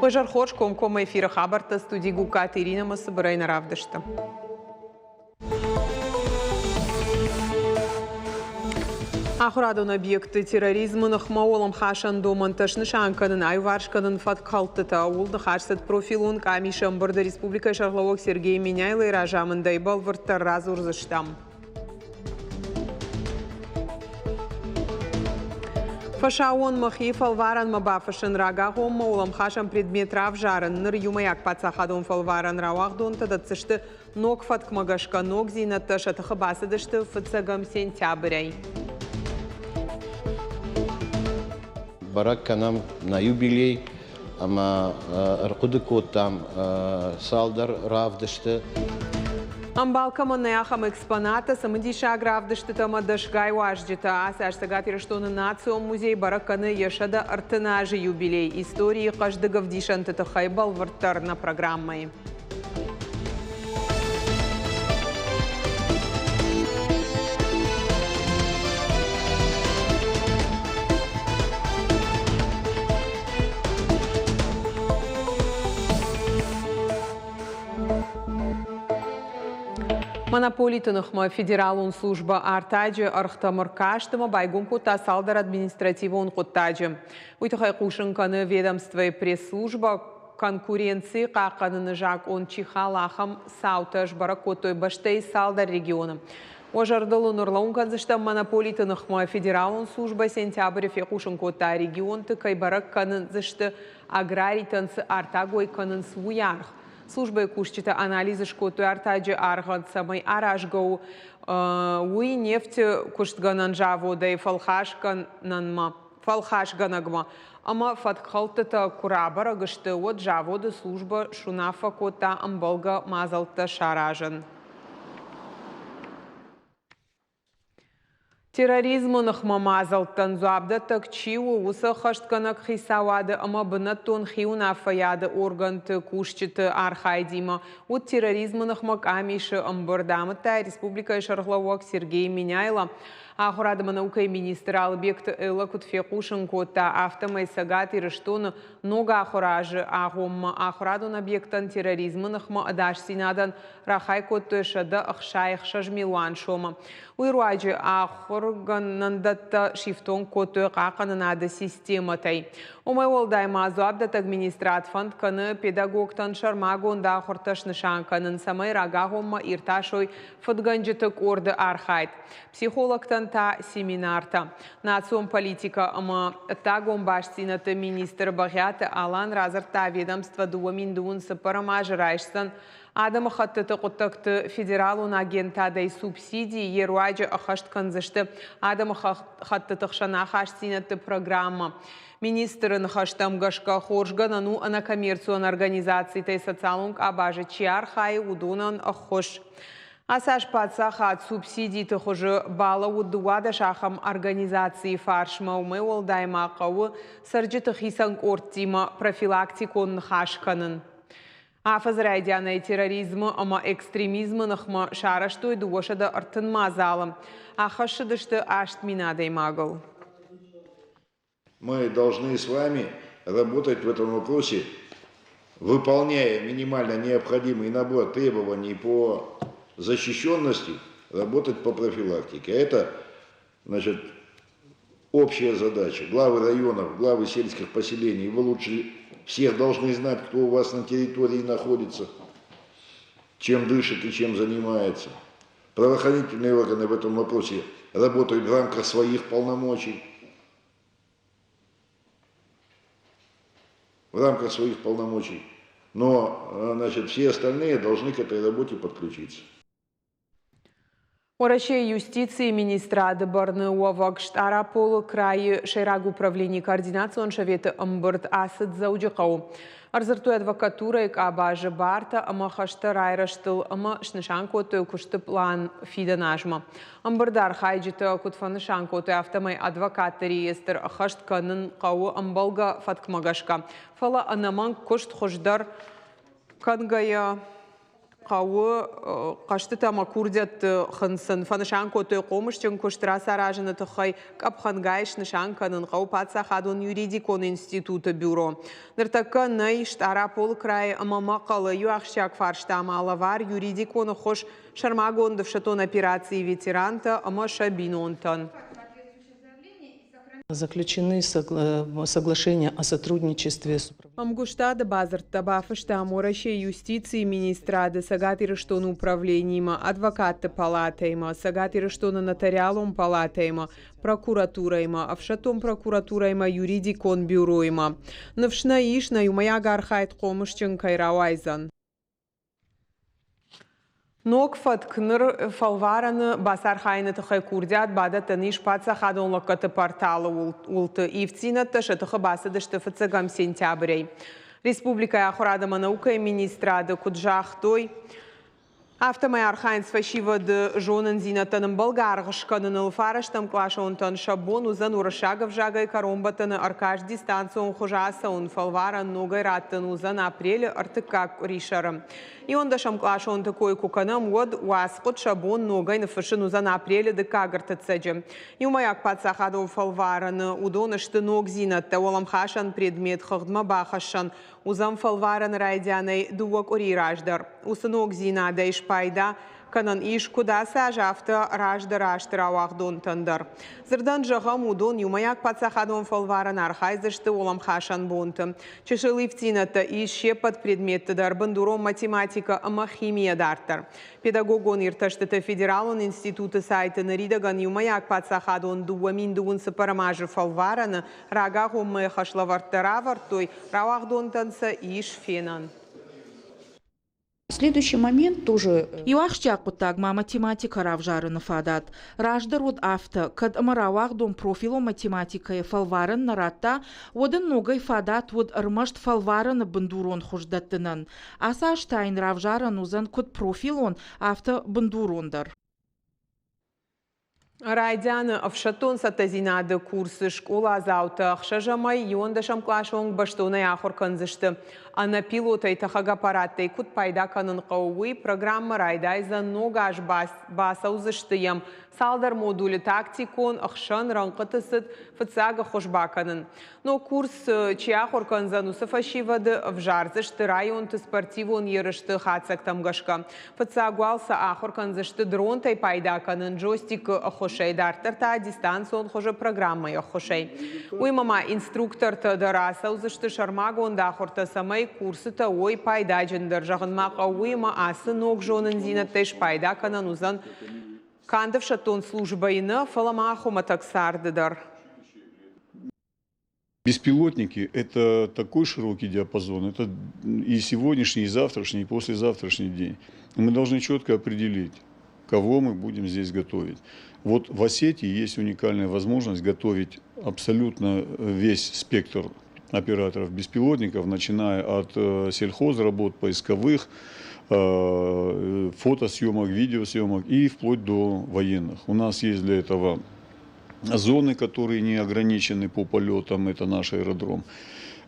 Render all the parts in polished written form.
Уӕ зӕр хорз комкоммӕ эфиры хабӕрттӕ студи Гугкаты Иринӕмӕ цыбырӕй нӕ равдысты. Ахуырадон объектты терроризмы ныхмӕ уӕлӕмхасӕн домӕнтӕ снысан кӕнын, аиуварс кӕнын фӕткхӕлдтытӕ. Ууыл ныхас цыд профилон къамисы ӕмбырды республикӕйы сӕргълӕууӕг Сергей Меняйлойы разамындӕй бӕлвырддӕр радзурдзыстӕм. Фӕсаууонмӕ хи фӕлварӕнмӕ бафыссын рагагъоммӕ уӕлӕмхасӕн предмет равзарын. Ныр иумӕйаг паддзахадон фӕлварӕн рауагъдонтӕ дӕтдзысты Ног фӕткмӕ гӕсгӕ ногдзинӕдтӕ сӕ тыхы бацыдысты фыццӕгӕм сентябрӕй. Бӕрӕг кӕнӕм нӕ юбилей ӕмӕ ӕрхъуыды кодтам цалдӕр равдысты. Ӕмбал кӕмӕн нӕй, ахӕм экспонаттӕ, цымыдисаг равдыстытӕ ӕмӕ дӕсгай уазджытӕ. Ацы аз Цӕгат Ирыстоны Национ музей бӕрӕг кӕны йӕ 130 азы юбилей. Историйы хъӕздыг ӕвдисӕнты тыххӕй бӕлвырддӕр нӕ программӕйы. Монополиты ныхмӕ федералон службӕ артаджы ӕргътӕм ӕркаст ӕмӕ байгом кодта цалдӕр административон хъуыддаджы. Уый тыххӕй хъусын кӕны ведомствойы пресс-службӕ. Конкуренци хъахъхъӕныны закъон чи хала, ахӕм цаутӕ сбӕрӕг кодтой бӕстӕйы цалдӕр регионы. Уӕ зӕрдыл уын ӕрлӕууын кӕндзыстӕм монополиты ныхмӕ федералон службӕ сентябры фехъусын кодта, регионты кӕй бӕрӕг кӕндзысты, аграритӕн цы артаг уӕй кӕнынц, уый аргъ. Службӕйы кусджытӕ анализ скодтой артаджы аргъӕн, цӕмӕй аразгӕ у, уый нефты куыстгӕнӕн заводӕй фӕлхасгӕнӕнмӕ. Фӕлхасгӕнӕгмӕ ӕмӕ фӕткхӕлдтытӕ куы рабӕрӕг сты, уӕд заводы службӕ суынаффӕ кодта ӕмбӕлгӕ мадзӕлттӕ саразын. Терроризмы ныхмӕ мадзӕлттӕн дзуапдӕттӕг чи у, уыцы ӕххӕстгӕнӕг хицауады ӕмӕ бынӕттон хиуынаффӕйады органты кусджыты архайдимӕ уыд терроризмы ныхмӕ къамисы ӕмбырд, амыдта республикӕйы сӕргълӕууӕг Сергей Меняйло. Ахуырад ӕмӕ наукӕйы министр Алыбегты Эллӕ куыд фехъусын кодта, афтӕмӕй Цӕгат Ирыстоны ног ахуыры азы агъоммӕ ахуырадон объекттӕн терроризмы ныхмӕ ӕдасдзинадӕн рахай кодтой 166 милуан сомы. Уый руаджы ахуыргӕнӕндӕттӕ сифтонг кодтой хъахъхъӕнынады системӕтӕй. Уымӕй уӕлдай ма дзуапдӕттӕг министрад фӕнд кӕны педагогтӕн сӕрмагонд ахуыртӕ снысан кӕнын, цӕмӕй рагагъоммӕ иртасой фыдгӕнджыты къорды архайд. Психологтӕн та семинартӕ. Национ политикӕ ӕмӕ ӕддагон бастдзинӕдты министр Бӕгъиаты Алан радзырдта, ведомство 2024 азы райсдзӕн адӕмыхӕттыты хъуыддӕгты федералон агентадӕй субсиди, йе руаджы ӕххӕст кӕндзысты адӕмыхӕттыты хсӕн ахастдзинӕдты программӕ. Министры ныхӕстӕм гӕсгӕ, хорз гӕнӕн у ӕнӕкоммерцион организацитӕй социалон къабазы чи архайы, уыдонӕн ӕххуыс. Ацы аз паддзахад субсидиты хуызы балӕууыд 12 ахӕм организацийы фарсмӕ. Уымӕй уӕлдай ма хъӕуы цӕрджыты хицӕн къордтимӕ профилактикон ныхас кӕнын. Афӕдзы райдианӕй терроризмы ӕмӕ экстремизмы ныхмӕ сарӕзтой 230 мадзалы. Аххӕссыдысты 8000 адӕймагыл. Мы должны с вами работать в этом вопросе, выполняя минимально необходимый набор требований по защищенности, работать по профилактике. Это, значит, общая задача. Главы районов, главы сельских поселений, вы лучше всех должны знать, кто у вас на территории находится, чем дышит и чем занимается. Правоохранительные органы в этом вопросе работают в рамках своих полномочий. В рамках своих полномочий. Но значит, все остальные должны к этой работе подключиться. Уӕрӕсейы юстицийы министрады бӕрны уӕвӕг Стъараполы крайы сӕйраг управленийы координацион советы ӕмбырд ацыд Дзӕуджыхъӕуы. Ӕрдзырдтой адвокатурӕйы къабазы бартӕ ӕмӕ хӕстӕ райрӕзтыл ӕмӕ снысан кодтой куысты пълан фидӕн азмӕ. Ӕмбырды архайджытӕ куыд фӕнысан кодтой, афтӕмӕй адвокатты реестр ӕххӕст кӕнын хъӕуы ӕмбӕлгӕ фӕткмӕ гӕсгӕ. Фӕлӕ ӕнӕмӕнг куыст хуыздӕр кӕнгӕйӕ. хъӕуы хъӕстытӕ ӕмӕ курдиӕтты хынцын. Фӕнысан кодтой хъомысджын куыст рацаразыны тыххӕй къӕпхӕнгай снысан кӕнын хъӕуы паддзахадон юридикон институты бюро. Ныртӕккӕ нӕй Стъараполы крайы ӕмӕ Мӕхъӕлы иу ахсджиаг фарста ӕмӕ лӕвар юридикон ӕххуыс сӕрмагонд ӕфсӕддон операцийы ветерантӕ ӕмӕ сӕ бинонтӕн. Заключены соглашения о сотрудничестве с Ӕмгуыстады бадзырдтӕ бафыстам Уӕрӕсейы юстицийы министрады Цӕгат Ирыстоны управлениимӕ, адвокатты палатӕимӕ, Цӕгат Ирыстоны нотариалон палатӕимӕ, прокуратурӕимӕ, ӕфсӕддон прокуратурӕимӕ, юридикон бюроимӕ. Ныфс нӕ ис, нӕ иумӕйаг архайд хъомысджын кӕй рауайдзӕн. Ног фӕтк ныр фӕлварӕны бацархайыны тыххӕй курдиат бадӕттӕн ис паддзахадон лӕггӕдты порталы уылты. Ивддзинӕдтӕ сӕ тыхы бацыдысты фыццӕгӕм сентябрӕй. Республикӕйы ахуырад ӕмӕ наукӕйы министрады куыд загътой, афтӕмӕй архайынц фӕсивӕды зонындзинӕдтӕн ӕмбӕлгӕ аргъ скӕныныл. Фарӕстӕмкъласонтӕн сӕ бон уыдзӕн уырыссаг ӕвзагӕй кӕронбӕттӕны ӕркаст дистанцион хуызы ацӕуын. Фӕлварӕн ногӕй раттын уыдзӕн апрелы ӕртыккаг къуырисӕры. Иуӕндӕсӕмкъласонты кой куы кӕнӕм, уӕд уацхъуыд сӕ бон ногӕй ныффыссын уыдзӕн апрелы дыккаг ӕртыццӕджы. Иумӕйаг паддзахадон фӕлварӕны уыдон сты ногдзинӕдтӕ уӕлӕмхасӕн предмет хыгъдмӕ бахӕссӕн уыдзӕн фӕлварӕны райдианӕй дыууӕ къуырийы раздӕр. Уыцы ногдзинадӕй спайда кӕнӕн ис куыд ацы аз, афтӕ раздӕр азты рауагъдонтӕн дӕр. Дзырдӕн зӕгъӕм, уыдон иумӕйаг паддзахадон фӕлварӕн архайдзысты уӕлӕмхасӕн бонты. Чысыл ивддзинӕдтӕ ис се ппӕт предметты дӕр бындурон математикӕ ӕмӕ химийӕ дарддӕр. Педагогон иртӕстыты федералон институты сайты ныридӕгӕн иумӕйаг паддзахадон 2024 азы фӕлварӕны рагагъоммӕ хӕслӕвӕрдтӕ равӕрдтой, рауагъдонтӕн сӕ ис фенӕн. Следующий момент тоже... Иу ахсджиаг хъуыддаг ма математикӕ равзарыны фадат. Раздӕр уыд афтӕ, кӕд ӕмӕ рауагъдон профилон математикӕйы фӕлварӕн нӕ радта, уӕд ын ногӕй фадат уыд ӕрмӕст фӕлварӕны бындурон хуыз дӕттынӕн. Ацы аз та йын равзарӕн уыдзӕн куыд профилон, афтӕ бындурон дӕр. Райдианы ӕфсӕддон цӕттӕдзинады курсы скъоладзаутӕ ӕхсӕзӕмӕй иуӕндӕсӕм къласы онг бӕстонӕй ахуыр кӕндзысты. Ӕнӕ пилотӕй тӕхӕг аппараттӕй куыд пайда кӕнын хъӕуы, уый программӕ райдайдзӕн ног аз бацӕудзысты йӕм цалдӕр модулы тактикон, ӕхсӕн, рӕнхъыты цыд, фыццаг ӕххуыс бакӕнын. Ног курс чи ахуыр кӕндзӕн, уыцы фӕсивӕды ӕвзардзысты районты спортивон ерысты хатдзӕгтӕм гӕсгӕ. Фыццаг уал сӕ ахуыр кӕндзысты дронтӕй пайда кӕнын джойстикы ӕххуысӕй, дарддӕр та дистанцион хуызы программӕйы ӕххуысӕй. Уыимӕ ма инструктортӕ дӕр ацӕудзысты сӕрмагонд ахуыртӕ, цӕмӕй курсытӕ уой пайдаджындӕр. Зӕгъын ма хъӕуы, уыимӕ ацы ног зонындзинӕдтӕй спайда кӕнӕн уыдзӕн канд ӕфсӕддон службӕйы нӕ, фӕлӕ ма хуымӕтӕг царды дӕр. Беспилотники – это такой широкий диапазон, это и сегодняшний, и завтрашний, и послезавтрашний день. Мы должны четко определить, кого мы будем здесь готовить. Вот в Осетии есть уникальная возможность готовить абсолютно весь спектр операторов беспилотников, начиная от сельхозработ, поисковых, фотосъемок, видеосъемок и вплоть до военных. У нас есть для этого зоны, которые не ограничены по полетам, это наш аэродром.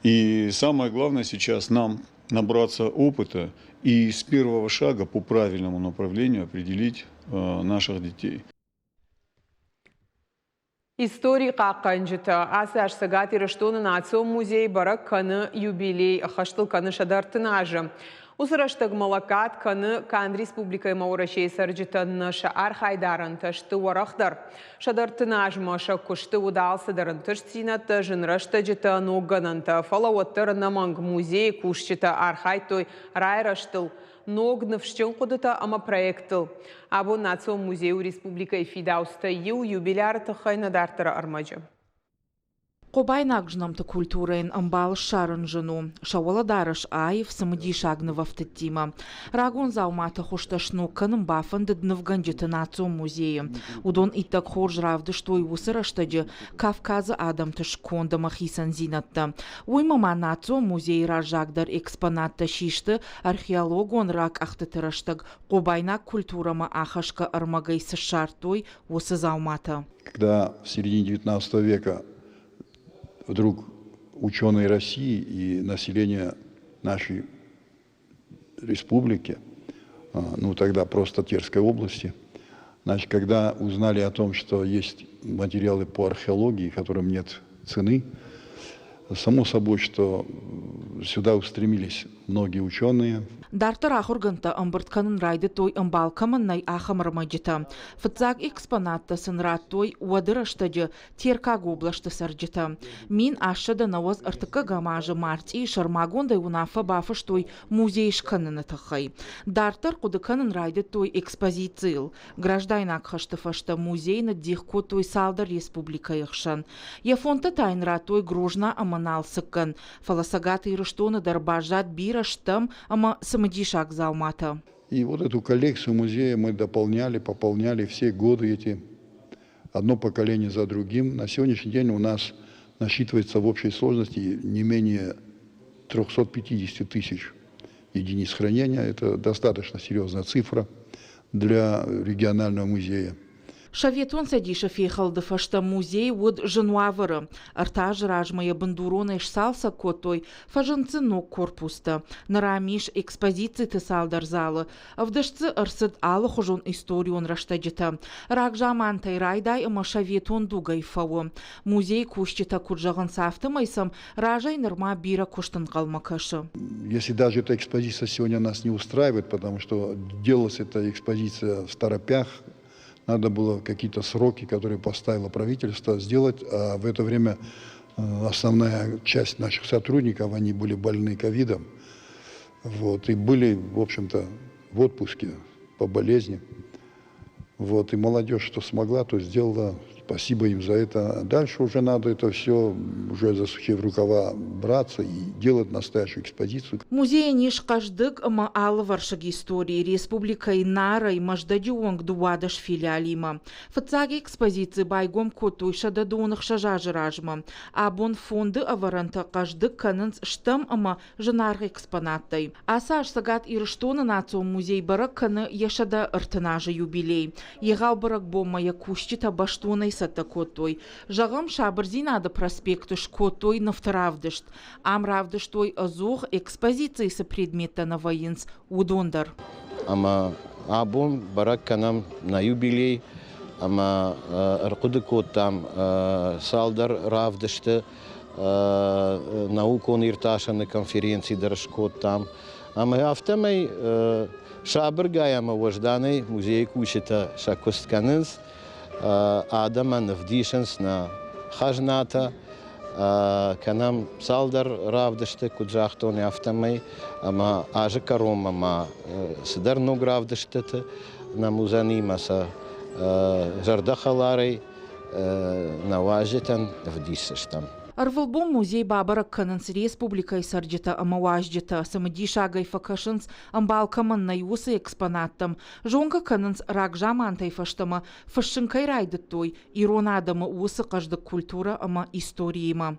И самое главное сейчас нам набраться опыта и с первого шага по правильному направлению определить наших детей. Истори хъахъхъӕнджытӕ ацы аз Цӕгат Ирыстоны национ музей бӕрӕг кӕны юбилей, ӕххӕст ыл кӕны 130 азы. Уыцы рӕстӕгмӕ лӕггад кӕны канд республикӕйы ӕмӕ Уӕрӕсейы цӕрджытӕн нӕ, сӕ архайдарӕнтӕ сты уӕрӕхдӕр. 130 азмӕ сӕ куысты уыд алцыдӕр ӕнтыстдзинӕдтӕ, зын рӕстӕджытӕ, ноггӕнӕнтӕ, фӕлӕ уӕддӕр ӕнӕмӕнг музейы кусджытӕ архайдтой райрӕзтыл, ног ныфсджын хъуыдытӕ ӕмӕ проекттыл. Абон Национ музей у республикӕйы фидауцтӕй иу юбиляры тыххӕй нӕ дарддӕры ӕрмӕджы. Хъобайнаг знӕмты культурӕйӕн ӕмбал ссарын зын у. Сӕ уӕлӕдарӕс аив, цымыдисаг нывӕфтыдтимӕ. Рагон дзауматы хуызтӕ сног кӕнын бафӕндыд нывгӕнджыты национ музейы. Уыдон иттӕг хорз равдыстой уыцы рӕстӕджы Кавказы адӕмты сконд ӕмӕ хицӕндзинӕдтӕ. Уыимӕ ма национ музейы раззагдӕр экспонаттӕ систы археологон ракъӕхтыты рӕстӕг хъобайнаг культурӕмӕ ахӕсгӕ ӕрмӕгӕй цы ссардтой, уыцы дзауматӕ. Когда в середине XIX века вдруг ученые России и население нашей республики ну тогда просто Терской области. Значит, когда узнали о том, что есть материалы по археологии, которым нет цены, само собой, что сюда устремились многие ученые. Дарддӕр ахуыргӕндтӕ ӕмбырд кӕнын райдыдтой ӕмбал кӕмӕн нӕй, ахӕм ӕрмӕджытӕ. Фыццаг экспонаттӕ сын радтой уӕды рӕстӕджы Теркаг областы цӕрджытӕ. 1893 азы мартъийы сӕрмагондӕй уынаффӕ бафыстой музей скӕныны тыххӕй. Дарддӕр хъуыды кӕнын райдыдтой экспозицийыл. Граждайнаг хӕсты фӕстӕ музей ныддих кодтой цалдӕр республикӕйы хсӕн. Йӕ фондтӕ та йын радтой Грозна ӕмӕ Налцыккӕн. Фӕлӕ Цӕгат Ирыстоны дӕр баззад бирӕ стӕм ӕмӕ цымыдисаг дзауматӕ. И вот эту коллекцию музея мы дополняли, пополняли все годы эти, одно поколение за другим. На сегодняшний день у нас насчитывается в общей сложности не менее 350 тысяч единиц хранения. Это достаточно серьезная цифра для регионального музея. Советон Цӕдисы фехӕлды фӕстӕ музей уыд зын уавӕры. Ӕртӕ азы размӕ йӕ бындуронӕй сцалцӕг кодтой, фӕзынд дзы ног корпустӕ. Ныр ам ис экспозициты цалдӕр залы. Ӕвдыст дзы ӕрцыд алыхуызон историон рӕстӕджытӕ. Рагзамантӕй райдай ӕмӕ советон дугӕй фӕуы. Музейы кусджытӕ куыд зӕгъынц, афтӕмӕй сӕм разӕй нырма бирӕ куыст ӕнхъӕлмӕ кӕсы. Если даже эта экспозиция сегодня нас не устраивает, потому что делалась эта экспозиция второпях, надо было какие-то сроки, которые поставило правительство, сделать. А в это время основная часть наших сотрудников, они были больны ковидом. Вот, и были, в общем-то, в отпуске по болезни. Вот, и молодежь, что смогла, то сделала. Спасибо им за это. Дальше уже надо это все, уже засучив рукава, браться и делать настоящую экспозицию. Музейӕн ис хъӕздыг ӕмӕ алывӕрсыг истори республикӕйы Нарӕй Мӕздӕджы онг 12 филиалимӕ. Фыццаг экспозици байгом кодтой 116 азы размӕ. Абон фонды ӕвӕрӕнтӕ хъӕздыг кӕнынц стӕм ӕмӕ зынаргъ экспонаттӕй. Ацы аз Цӕгат Ирыстоны национ музей бӕрӕг кӕны йӕ 130 азы юбилей. Егъау бӕрӕгбонмӕ йӕ кусджытӕ бӕстонӕй цӕттӕ кодтой. Зӕгъӕм, Сабырдзинады проспекты скодтой нывты равдыст. Ам равдыстой ӕдзух экспозицийы цы предметтӕ нӕ вӕййынц, уыдон дӕр. Ӕмӕ абон бӕрӕг кӕнӕм нӕ юбилей ӕмӕ ӕрхъуыды кодтам цалдӕр равдысты, наукон иртасӕны конференци дӕр скодтам. Ӕмӕ афтӕмӕй сабыргай ӕмӕ уӕзданӕй музейы кусджытӕ сӕ куыст кӕнынц, адӕмӕн ӕвдисынц нӕ хӕзнатӕ, кӕнӕм цалдӕр равдысты, куыд загътон, афтӕмӕй, ӕмӕ азы кӕронмӕ ма цыдӕр ног равдыстыты нӕм уыдзӕни ӕмӕ сӕ зӕрдӕхӕларӕй нӕ уазджытӕн ӕвдисдзыстӕм. Ӕрвылбон музей бабӕрӕг кӕнынц республикӕйы цӕрджытӕ ӕмӕ уазджытӕ, цымыдисагӕй фӕкӕсынц, ӕмбал кӕмӕн нӕй, уыцы экспонаттӕм, зонгӕ кӕнынц рагзамантӕй фӕстӕмӕ фыссын кӕй райдыдтой, ирон адӕмы уыцы хъӕздыг культурӕ ӕмӕ историимӕ.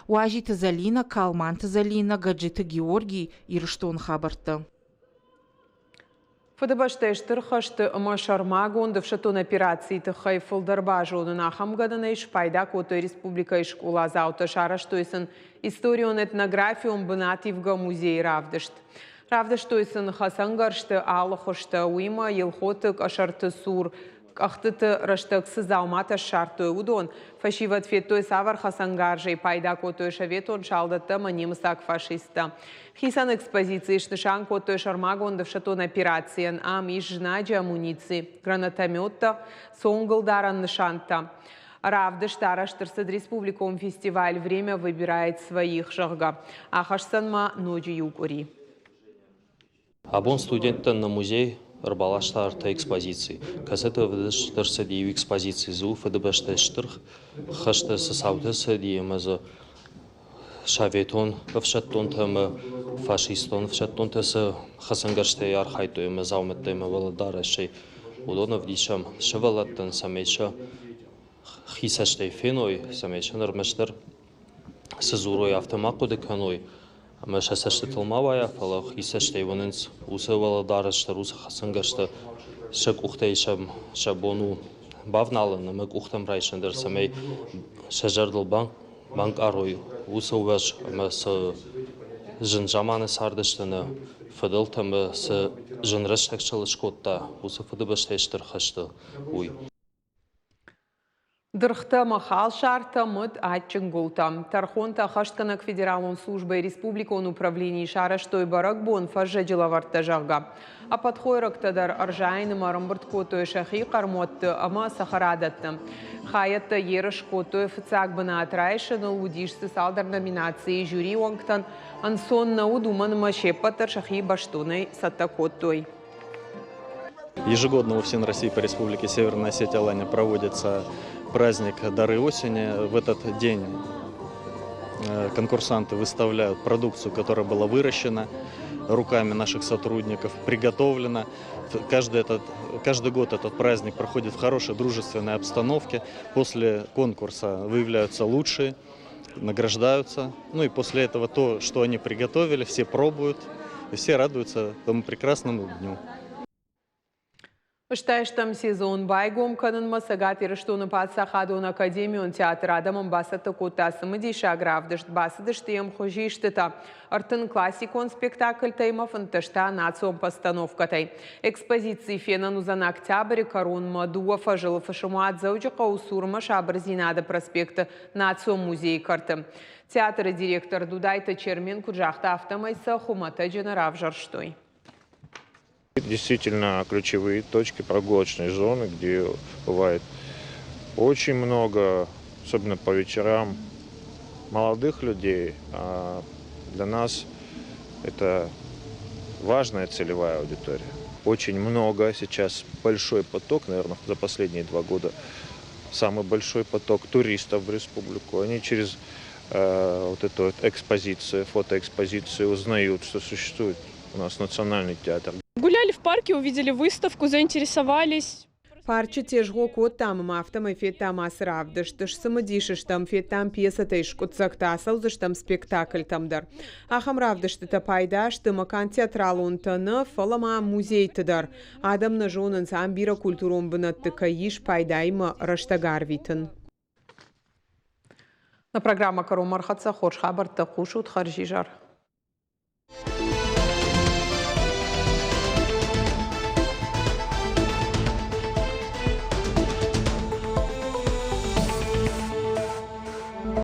Уазиты Зӕлинӕ, Калманты Зӕлинӕ, Гаджиты Георгий, Ирыстоны хабӕрттӕ. Фыдыбӕстӕйы Стыр хӕсты ӕмӕ сӕрмагонд ӕфсӕддон операцийы тыххӕй фылдӕр базонын ахӕм гӕнӕнӕй спайда кодтой республикӕйы скъоладзаутӕ, сарӕзтой сын историон-этнографион бынативгӕ музейы равдыст. Равдыстой сын хӕцӕнгӕрзты алы хуызтӕ, уыимӕ Елхоты къӕсӕрты цур къӕхтыты рӕстӕг цы дзауматӕ ссардтой, уыдон. Фӕсивӕд федтой, цавӕр хӕцӕнгарзӕй пайда кодтой советон салдӕттӕ ӕмӕ немыцаг фашисттӕ. Хицӕн экспозицийы снысан кодтой сӕрмагонд ӕфсӕддон операцийӕн. Ам ис знаджы амуници, гранатометтӕ, цонгылдарӕн нысӕнттӕ. Равдыст арӕзт ӕрцыд республикон фестиваль «Время выбирает своих», зӕгъгӕ. Ахӕсдзӕн ма ноджы иу къуыри. Абон студенттӕн нӕ музей ӕрбаласта ӕртӕ экспозици, кӕцыты ӕвдыст ӕрцыди иу экспозици дзы у Фыдыбӕстӕйы Стыр хӕсты цы цаутӕ цыди ӕмӕ дзы советон ӕфсӕддонтӕ ӕмӕ фашистон ӕфсӕддонтӕ цы хӕцӕнгӕрзтӕй архайдтой ӕмӕ дзаумӕттӕ ӕмӕ уӕлӕдарӕсӕй, уыдон ӕвдисӕм сывӕллӕттӕн, цӕмӕй сӕ хи цӕстӕй феной, цӕмӕй сӕ ӕрмӕстдӕр цы дзурой, афтӕ ма хъуыды кӕной ӕмӕ сӕ цӕстытыл ма уайа, фӕлӕ хи цӕстӕй уынынц уыцы уӕлӕдарӕс дӕр, уыцы хӕцӕнгӕрзтӕ сӕ къухтӕй сӕ бон у бавналын ӕмӕ къухтӕм райсын дӕр, цӕмӕй сӕ зӕрдыл банкъарой уыцы уӕз ӕмӕ цы зын заманы цардысты нӕ. фыдӕлтӕм цы зын рӕстӕг сыл скодта, уыцы Фыдыбӕстӕйы Стыр хӕсты, уый. Дыргътӕ ӕмӕ халсартӕ, мыд, адджын гуылтӕ. Тӕрхонтӕ ӕххӕстгӕнӕг федералон службӕйы республикон управленийы сарӕзтой бӕрӕгбон фӕззӕджы лӕвӕрттӕ, зӕгъгӕ. Ӕппӕт хойрӕгтӕ дӕр ӕрзайынмӕ ӕрӕмбырд кодтой сӕхи хъӕрмуӕтты ӕмӕ цӕхӕрадӕтты. Хайӕдтӕ ерыс кодтой фыццаг бынат райсыныл, уыдис дзы цалдӕр номинацийы жюрийы уӕнгтӕн ӕнцон нӕ уыд, уымӕн ӕмӕ се ппӕт дӕр сӕхи бӕстонӕй цӕттӕ кодтой. Ежегодно у ФСИН России по Республике Северная Осетия Алания проводится праздник «Дары осени». В этот день конкурсанты выставляют продукцию, которая была выращена руками наших сотрудников, приготовлена. Каждый год этот праздник проходит в хорошей дружественной обстановке. После конкурса выявляются лучшие, награждаются. Ну и после этого то, что они приготовили, все пробуют, и все радуются тому прекрасному дню. Стӕм сезон байгом кӕнынмӕ Цӕгат Ирыстоны паддзахадон академион театр адӕмӕн бацӕттӕ кодта цымыдисаг равдыст. Бацыдысты йӕм хуызистытӕ 30 классикон спектакльтӕй ӕмӕ 15 та национ постановкӕтӕй. Экспозици фенӕн уыдзӕн октябры кӕронмӕ дыууӕ фӕзылы фысымуат Дзӕуджыхъӕуы цурмӕ Сабырдзинады проспекты Национ музейы кӕрты. Театры директор Дудайты Чермен куыд загъта, афтӕмӕй сӕ хуымӕтӕджы нӕ равзӕрстой. Действительно ключевые точки прогулочной зоны, где бывает очень много, особенно по вечерам, молодых людей. А для нас это важная целевая аудитория. Очень много сейчас, большой поток, наверное, за последние 2 года самый большой поток туристов в республику. Они через вот эту вот экспозицию, фотоэкспозицию узнают, что существует у нас национальный театр. Гуляли в парке, увидели выставку, заинтересовались. Парчы тезгъо кодтам ӕмӕ афтӕмӕй федтам ацы равдыст. Сцымыдис стӕм, федтам пьесӕтӕй скъуыддзӕгтӕ, ацӕудзыстӕм спектакльтӕм дӕр. Ахӕм равдыстытӕ пайда сты ӕмӕ канд театралонтӕ нӕ, фӕлӕ ма музейты дӕр. Адӕм нӕ зонынц, ам бирӕ культурон бынӕтты кӕй ис пайдаимӕ рӕстӕг арвитын. Нӕ программӕ кӕронмӕ ӕрхӕццӕ. Хорз хабӕрттӕ хъусут. Хӕрзизӕр.